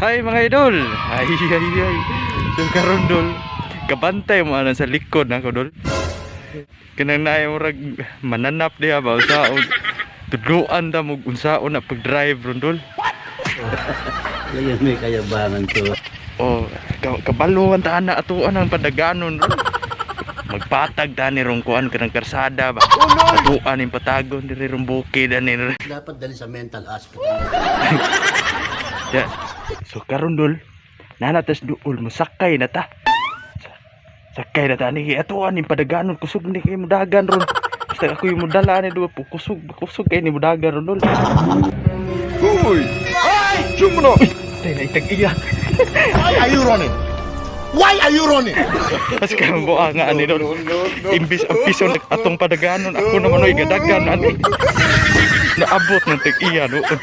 Hi, mga idol. Ay ay ay. So karon, dol, kabantay mo ana sa likod nako, dol. Kanang naay murag mananap diha ba unsaon. Tudloan ta mo unsaon na pag-drive ron, dol. Ngayon may kayabangan to. Oh, kabalo ta ana atuan ang padaganon ron. Magpatag ta ni rong kuan kanang karsada ba. Atuan ning patagon diri rong bukid ani. Dapat dali sa mental hospital. Ya. So karon, dol, nanatas duol masakay na ta. Sakay na ta ni atuan ning padaganon, kusog ni kay mudagan ron. Basta ako yung mudala ani duwa po, kusog kusog kay ni mudagan ron, dol. Uy! Ay! Sumuno! Tay na itag iya. Why are you running? Why are you running? Mas ka buang nga ani, dol. Imbis ang piso atong padaganon, ako naman oy gadagan ani. Naabot ng tag iya noon.